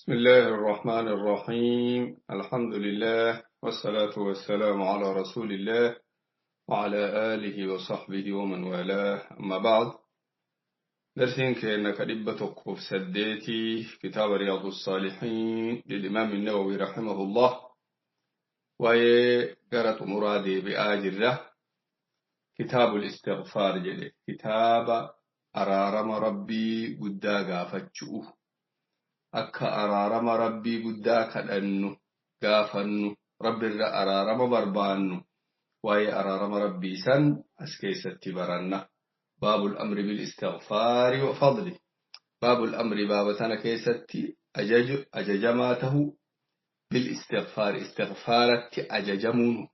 بسم الله الرحمن الرحيم، الحمد لله والصلاة والسلام على رسول الله وعلى آله وصحبه ومن والاه، أما بعد، درسين كأنك ربة في سديتي كتاب رياض الصالحين للإمام النووي رحمه الله، وقرأت مرادي بآجرة كتاب الاستغفار جلي كتاب أرارم ربي قدا قافتشؤه akka araarama rabbii guddaa kadhannu gaafannu rabbirra araarama barbaannu. Waa'ee araarama rabbii san as keessatti baranna. Baabul amri bil istighfaari wa fadli. Baabul amri, baaba tana keessatti ajaju ajajamaa tahu, bil istighfaari, istighfaaratti ajajamuun.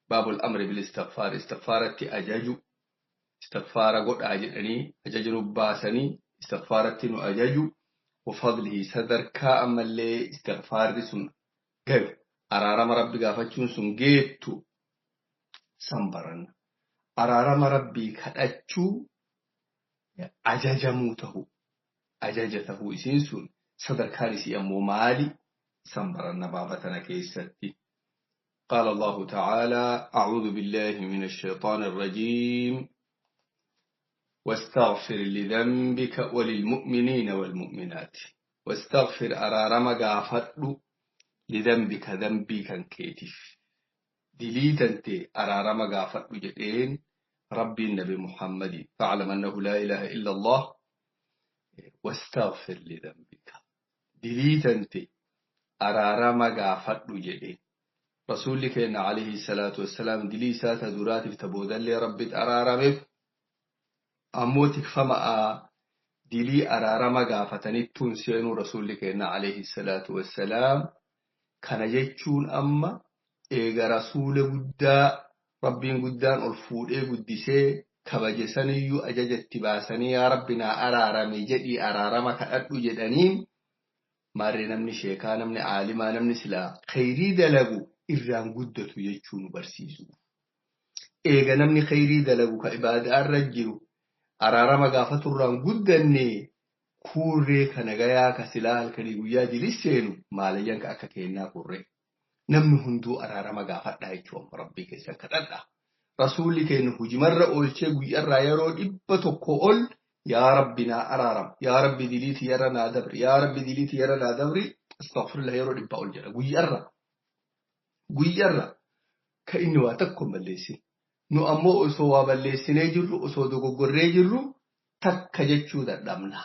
Baabul amri bil istighfaari, istighfaaratti ajaju, istighfaara godhaa jedhanii ajaja nu baasanii istighfaaratti nu ajaju. وفضله، sadarkaa ammallee istighfaarri sun gayu, araarama rabbi gaafachuun sun geettu san baranna. Araarama rabbii kadhachuu ajajamuu tahu, ajaja tahuu, isiin sun sadarkaan isii ammoo maali san baranna baaba tana keessatti. قال الله تعالى: أعوذ بالله من الشيطان الرجيم، واستغفر لذنبك وللمؤمنين والمؤمنات. واستغفر، araarama gaafadhu، لذنبك، ذنبي kan keetiif, dilii tante araarama gaafadhu jedheen ربي النبي محمد. فاعلم أنه لا إله إلا الله. واستغفر لذنبك، dilii tante araarama gaafadhu jedheen. رسولي كان عليه الصلاة والسلام dilii isaa ta duraatiif ta boodallee rabbitti araarameef, ammoo tikfama'a dilii araarama gaafatanittuun seenuu rasuulli keenya alayhi salaatu wassalaam. Kana jechuun amma eega rasuula guddaa rabbiin guddaan ol fuudhee guddisee kabaje saniyyuu ajajatti baasanii yaa rabbi naa araarame jedhii araarama kadhadhu jedhaniin, maarree namni sheekaa, namni aalimaa, namni silaa khayrii dalagu irraan guddatu jechuu nu barsiisu. Eega namni khayrii dalagu ka ibaadaarra jiru araarama gaafaturraan guddanne, kuurree kana gayaa ka silaa halkanii guyyaa jilis seenu maalayyan ka akka kennaa kurree. Namni hunduu araarama gaafadhaa jechuun rabbii keessan kadhadha. Rasuulli keenya hujimarra oolchee guyyaarraa yeroo 100 ol yaa rabbi naa araaram, yaa rabbi diliiti yarra naa dabri, yaa rabbi diliiti yarra naa dabri, astaghfirullah yeroo 100 ol jedha guyyaarra. Guyyaarra ka inni waa tokko hin balleessin. Nu ammoo osoo waa balleessinee jirru, osoo dogoggorree jirru takka jechuu dadhabna.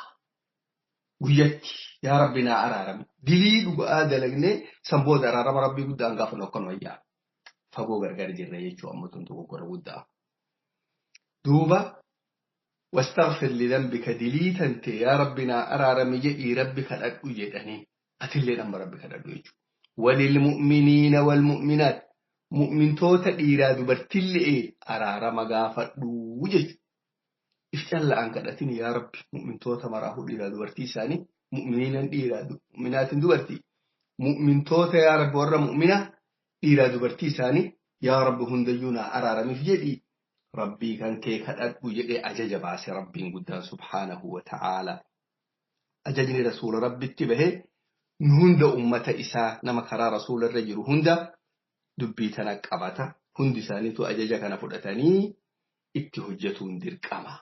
Guyyatti yaa rabbi naa araarame. Dilii dhugaa dalagnee san booda araarama rabbii guddaan gaafa nu akkanuma yaa. Fagoo gargar jirra jechuu ammoo tun dogoggora guddaa. Duuba واستغفر لذنبك، dilii tante yaa rabbi naa araarame jedhii rabbi kadhadhu jedhanii atillee nama rabbi kadhadhu jechuudha. وللمؤمنين والمؤمنات، mu'mintoota dhiiraa dubartillee araarama gaafadhu jechuudha. If calla'aan kadhatin yaa rabbi mu'mintoota maraafuu dhiiraa dubartii isaanii, mu'miniinan dhiiraa mu'minaatiin dubartii, mu'mintoota yaa rabbi warra mu'mina dhiiraa dubartii isaanii yaa rabbi hundayyuu naa araaramiif jedhii rabbii kan kee kadhadhu jedhee ajaja baase rabbiin guddaan subhaanahu wa ta'aala. Ajajni rasuula rabbitti bahee nu hunda ummata isaa nama karaa rasuula irra jiru hunda dubbii tana qabata. Hundi isaaniitu ajaja kana fudhatanii itti hojjetuun dirqama.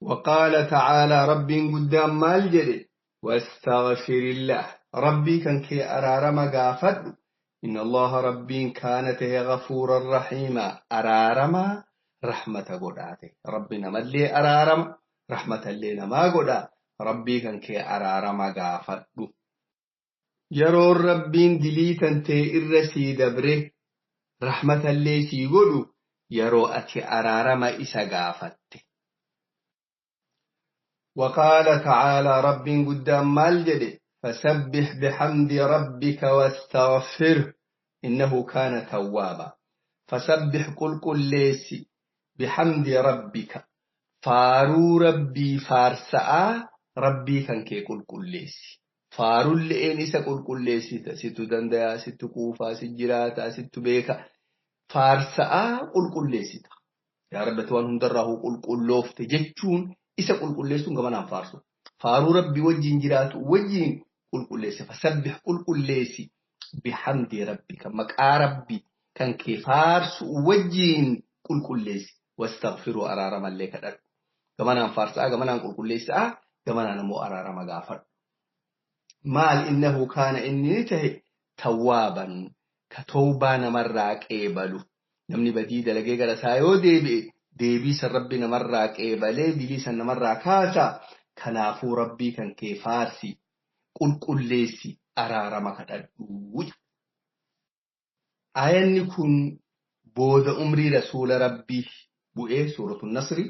وقال تعالى، ربي قدام maal jedhe؟ واستغفر الله، ربي kan kee araarama gaafadhu، إن الله، ربي كان tahe غفورا رحيما، araarama رحمة godhaate. Rabbi namallee araarama, rahmatallee namaa godha. Rabbii kan kee araarama gaafadhu. Yeroon rabbiin dilii tantee irra sii dabre rahmatallee sii godhu yeroo ati araarama isa gaafatte. وقال تعالى، رب قدام maal jedhe؟ فسبح بحمد ربك واستغفره إنه كان توابا. فسبح، qulqulleessi، بحمد ربك، faaruu rabbii faarsa'aa rabbii kan kee qulqulleessi. Faarulle'een isa qulqulleessita. Sittu dandayaa, sittu quufaa, si jiraataa, sittu beeka. Faarsa'aa qulqulleessita. Yaa Rabbi waan hundarraa qulqulloofte jechuun isa qulqulleessuun gamanaan faarsu. Faaruu Rabbii wajjin jiraatu wajjin qulqulleessi. Fasabbih qulqulleessi bihamdi rabbika maqaa Rabbii kan kee faarsu wajjin qulqulleessi. Wastaghfiru araaramallee kadhadhu. Gamanaan faarsaa gamanaan qulqulleessaa gamanaan immoo araarama gaafadhu. Maal innahu kaana inni ni tahe tawwaaban ka tawbaa namarraa qeebalu. Namni badii dalagee gara isaa yoo deebi'e deebii san Rabbi namarraa qeebalee dilii san namarraa kaasa. Kanaafuu Rabbii kan kee faarsi qulqulleessi araarama kadhadhu. Aayanni kun booda umrii rasuula Rabbii bu'ee suuratu Nasri.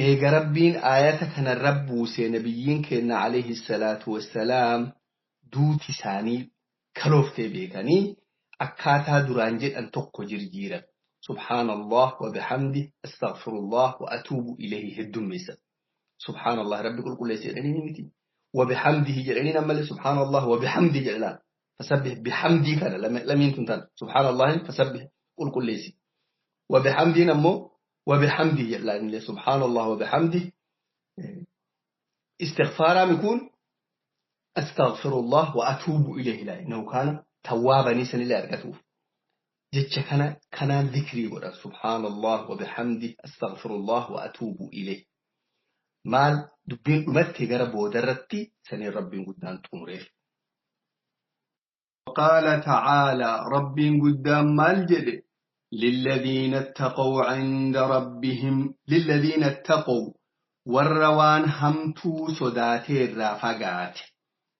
Eega Rabbiin aayata kana rabbuuse nabiyyiin keenya alayhi salaatu wassalaam duuti isaanii kalooftee beekanii akkaataa duraan jedhan tokko jirjiiran. Subhaanallah wa bihamdi astaghfirullah wa atuubu ilayhi heddummeessan. Subhaanallah Rabbi qulqulleessi jedhanii miti. Wa bihamdihi jedhanii ammallee subhaanallah wa bihamdihi jedhan. Fasabbih bihamdii kana lamiin tun tana. Subhaanallahi fasabbih qulqulleessi. Wa bihamdiin ammoo وبحمده يعني سبحان الله وبحمده استغفارا يكون أستغفر الله وأتوب إليه لا إنه كان توابا نيسا لا أركتوه جتش كان ذكري ولا سبحان الله وبحمده أستغفر الله وأتوب إليه مال دبين أمتي قرب ودرتي سنين ربي قدام تمريف وقال تعالى ربي قدام مال جدي للذين اتقوا عند ربهم للذين اتقوا والروان همتو صداتي الرافقات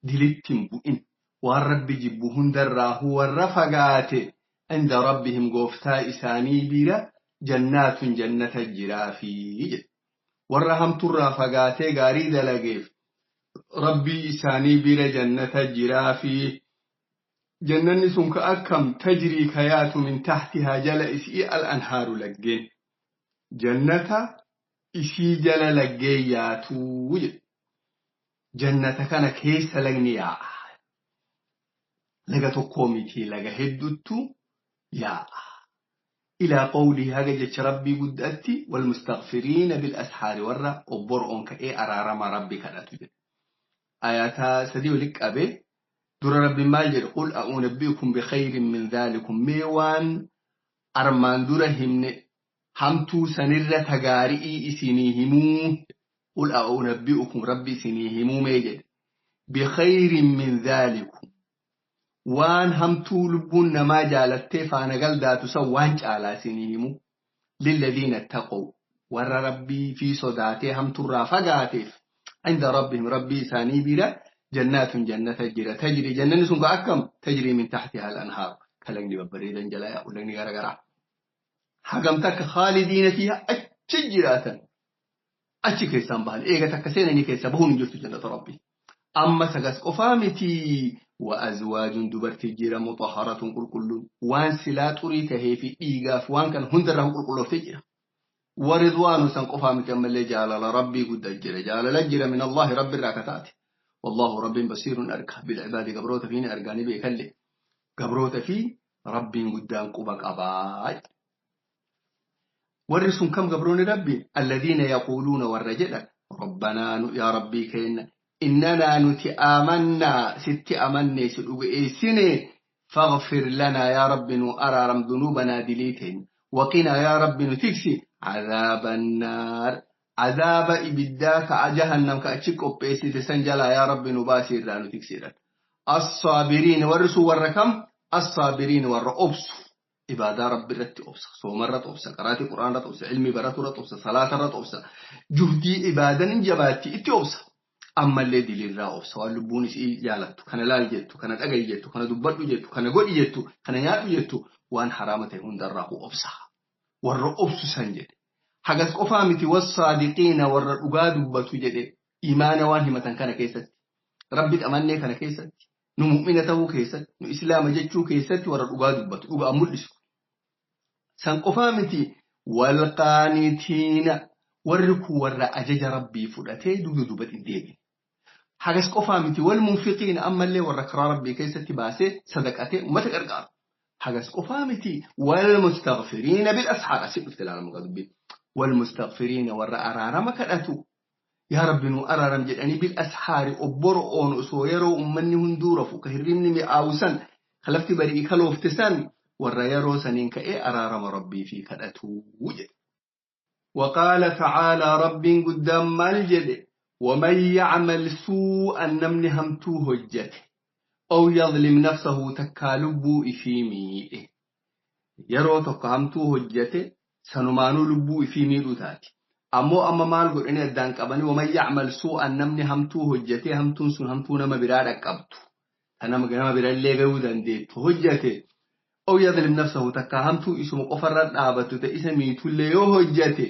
دلتم بؤن والرب جبهن دراه والرفقات عند ربهم قفتا إساني بيرا جنات جنة الجرافي والرهمت الرافقات غاري دلقيف ربي إساني بيرا جنة الجرافي جنن سنك أكم تجري كيات من تحتها جل إسئي الأنهار لجين جنة إسي جل لجياتو جنة كان كيس لجنيا لغا تقومتي لغا هدتو يا إلى قوله هججت ربي قدأتي والمستغفرين بالأسحار ورا أبرؤن كأي أرارما ربي كانت آياتها سديو لك أبي در رب مال قل أنبئكم بخير من ذلكم ميوان أرمان درهمن همتو سنر تغارئي إسنيهمو قل أنبئكم ربي سنيهمو ميجد بخير من ذلكم وان همتو لبون ما جالت فانا قل سوان على سنيهمو للذين اتقوا ور ربي في صداته همتو رافقاتف عند ربهم ربي ساني بلا جنات جنة تجري تجري جنة سنك أكم تجري من تحتها الأنهار كلنجي ببريدا جلايا ولنجي غرغرا حكمتك خالدين فيها أتشجراتا أتشكيسان بهن إيغا تكسينني كيسا بهون جلت جنة ربي أما سقس قفامتي وأزواج دبرت جيرة مطهرة قل كل وان سلا تريته في إيغاف وان كان هندره قل كل تجري ورضوان سن قفامتي أما اللي جعل ربي قد الجرى جعل لجرى من الله رب الراكتات والله رب بصير أركه بالعباد قبروت فيني أرقاني بيكلي قبروت في رب قدام قبك أباي ورسون كم قبرون ربي الذين يقولون والرجل ربنا يا ربي كإن إننا نتآمنا ست أمني سنة فاغفر لنا يا رب نؤرارم ذنوبنا دليتين وقنا يا رب نتكسي عذاب النار عذاب إبداك جهنم كأتشك أبيسي تسنجلا يا رب نباسي رانو تكسيرا الصابرين ورسوا وركم الصابرين ور أبس عبادة رب رت أبس صوم رت أبس قراءة قرآن رت أبس علمي برات رت أبس صلاة رت أبس جهدي عبادة جباتي إتي أبس أما اللي دي للرا أبس واللبوني إيه جالتو كان لا جتو كان أجي جتو كان دبرت جتو كان قول جتو كان يا جتو وان حرامته هندره أبس ور أبس سنجد hagas qofaa miti wassaadiqiina warra dhugaa dubbatu jedhe imaana waan himatan kana keessatti rabbi amannee kana keessatti nu mu'mina ta'uu keessatti nu islaama jechuu keessatti warra dhugaa dubbatu dhugaa mul'isu san qofaa miti walqaanitiina warri kun warra ajaja rabbii fudhatee dugda duubatti hin deebine hagas qofaa miti walmunfiqiina ammallee warra karaa rabbii keessatti baasee sadaqatee ummata gargaaru hagas qofaa miti walmustaghfiriina bil ashaar asii dhufte ilaalama dubbiin والمستغفرين ور أرارما كدتو Yaa Rabbi nu araaram jedhanii bil ashaari obboro'oon osoo yeroo ummanni hunduu rafu ka hirribni mi'aawu san ka lafti bari'ii kaloofte san warra yeroo saniin ka'ee araarama rabbii fi kadhatuu jedhe. وقال تعالى رب قدام مال جده ومن يعمل سوءا نمني همتو هجته أو يظلم نفسه تكالبو إفيمي yeroo tokko hamtuu hojjete sanumaanuu lubbuu ifii miidhuu taati. Ammoo amma maal godhanii addaan qabanii waman yacmal suu'an namni hamtuu hojjete hamtuun sun hamtuu nama biraa dhaqqabtu. Ta nama birallee gahuu dandeettu hojjete. Aw yadlim nafsahu takka hamtuu isuma qofarra dhaabattu ta isa miitullee yoo hojjete.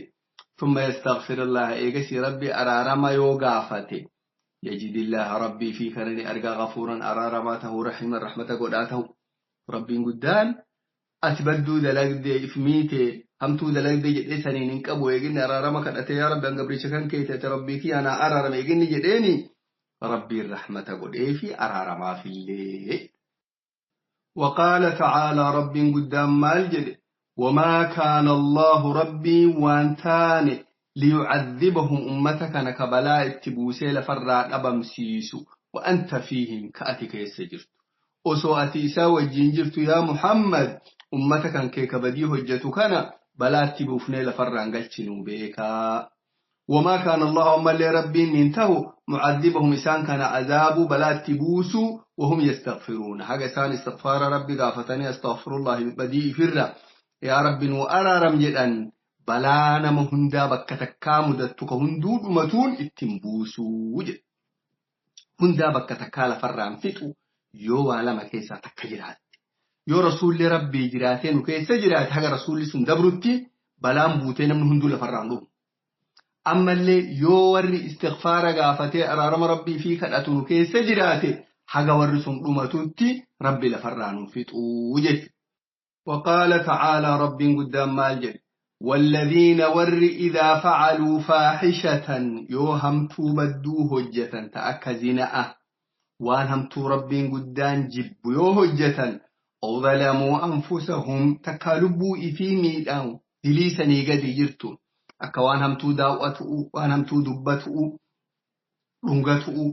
ثم يستغفر الله إيجسي ربي أرارما يو غافته يجد الله ربي في كرني أرقى غفورا أرارماته رحيما رحمة قداته ربي قدان ati badduu dalagdee if miite hamtuu dalagdee jedhee saniin hin qabu eeginni araarama kadhate yaa rabbi hangabricha kan keete ati rabbii kiyya naa araarame eeginni jedheeni rabbiin rahmata godhee fi araaramaafillee. وقال تعالى رب قدام مال جد وما كان الله ربي وانتان ليعذبهم أمتك نكبلا اتبوسي لفرا أبم سيسو وأنت فيهم كأتك يسجرت osoo ati isaa wajjin jirtu yaa Muhammad ummata kan kee kabadii hojjetu kana balaatti buufnee lafarraan galchinuu beekaa. وما كان الله أما ربي من تهو معذبهم إسان كان عذاب بلات بوسو وهم يستغفرون حاجة إسان استغفار ربي غافتني استغفر الله بديء فرة يا رب وأرى رمجدا بلانا مهندا بكتكا مدتك هندود متون اتنبوسو هندا بكتكا لفران فتو yoo waa lama keessaa takka jiraatte yoo rasuulli rabbii jiraatee nu keessa jiraate haga rasuulli sun dabrutti balaan buutee namni hunduu lafarraan dhumu. Ammallee yoo warri istighfaara gaafatee araarama rabbii fi kadhatu nu keessa jiraate haga warri sun dhumatutti rabbi lafarraa nu fixuu jechuudha. وقال تعالى رب قدام مال جل والذين ور إذا فعلوا فاحشة يوهمتوا بدو هجة تأكزناء waan hamtuu rabbiin guddaan jibbu yoo hojjetan aw zalamuu anfusahum takkaa lubbuu ifii miidhaan diliisanii gadi jirtu akka waan hamtuu daawwatu'u waan hamtuu dubbatu'u dhungatu'u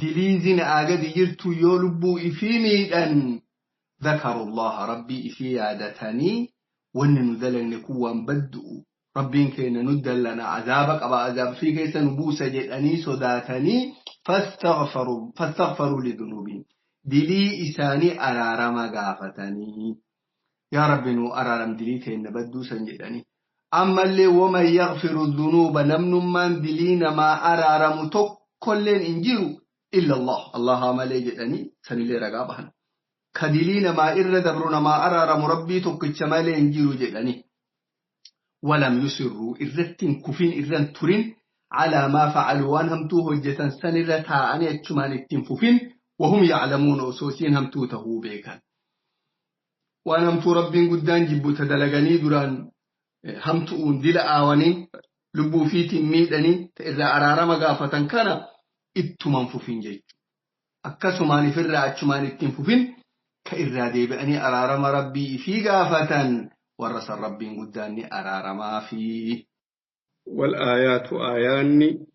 dilii zina'aa gadi jirtu yoo lubbuu ifii miidhan ذكروا الله ربي إفي يادتني وإن ندلن كوان بدؤ ربين كينا ندلنا عذابك أبا عذاب في كيس نبوس جئني صداتني فاستغفروا لذنوبهم دلي إساني أرارما غافتني يا رب نو أرارم دلي تين بدو سنجدني أما اللي ومن يغفر الذنوب نمن من دلينا ما أرارم تكلين إنجيرو إلا الله الله ما لي جدني سنلي رقابهن كدلينا ما إر دبرنا ما أرارم ربي تكتش ما لي إنجيرو جدني ولم يسروا إرتين كفين إرن ترين على ما فعلوا وانهم تو هجة سنرتها أن يتشمان التنففين وهم يعلمون أسوسين هم تو تهو بيكا وانهم تو ربين قدان جبو تدلغني دران هم تؤون دل آواني لبو في تميدني إذا أرارم غافة كان اتمنففين جيج أكسمان فرع اتشمان التنففين كإرادي بأني أرارم ربي في غافة ورس ربين قداني أرارما فيه والآيات آيان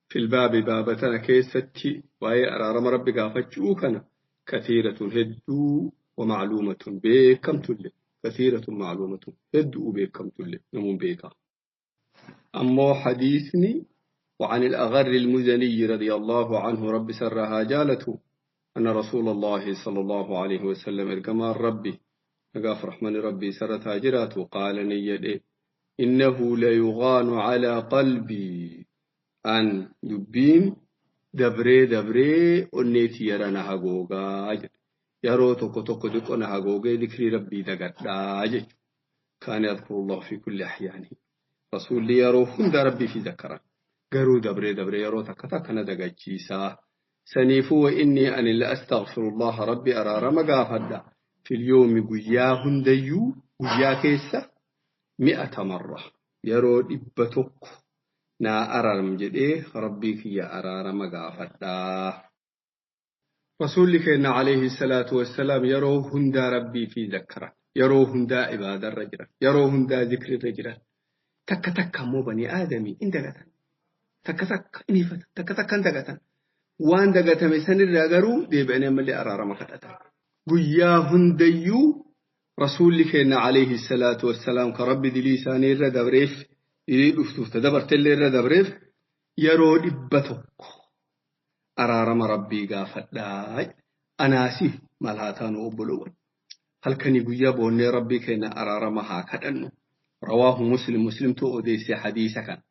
في الباب بابتنا كيستي وهي أرارم ربي قافتشوكنا كثيرة هدو ومعلومة بكم تلي كثيرة معلومة هدو بكم تلي نمون بيكا أما حديثني وعن الأغر المزني رضي الله عنه رب سرها جالته أن رسول الله صلى الله عليه وسلم إرقمان ربي نقاف رحمن ربي سرتها جراته قال نيده إنه ليغان على قلبي أن دبين دبري دبري أنيتي يرانا هقوغا يرو توكو توكو دك أنا هقوغا ذكري ربي دقت كان يذكر الله في كل أحيانه رسول لي يرو هند ربي في ذكره قرو دبري دبري يرو تكتا كان دقت سنيفو وإني أن لا أستغفر الله ربي أرى رمقا في اليوم قيا هنديو قيا كيسة 100 مرة يرو إبتك نا أرارم جدي ربي كي أرارم غافتا رسولك إن عليه الصلاة والسلام يرو هندا ربي في ذكره يرو هندا عبادة الرجل يرو هندا ذكر الرجل تك تك مو بني آدمي إن دغتن Takka takka hin hifatan, takka takka hin dagatan. Waan dagatame sanirraa garuu deebi'anii ammallee araarama kadhatan. Guyyaa hundayyuu rasuulli keenya alayhi salaatu wassalaam kan rabbi dilii isaanii irra dabreef dilii dhuftuuf dabartellee irra dabreef yeroo 100 araarama rabbii gaafadhaa. Anaasi maal haa taanu obbolowwan. Halkanii guyyaa boonnee rabbii keenya araarama haa kadhannu. Rawaahu Muslim, Muslimtu odeesse hadiisa kana.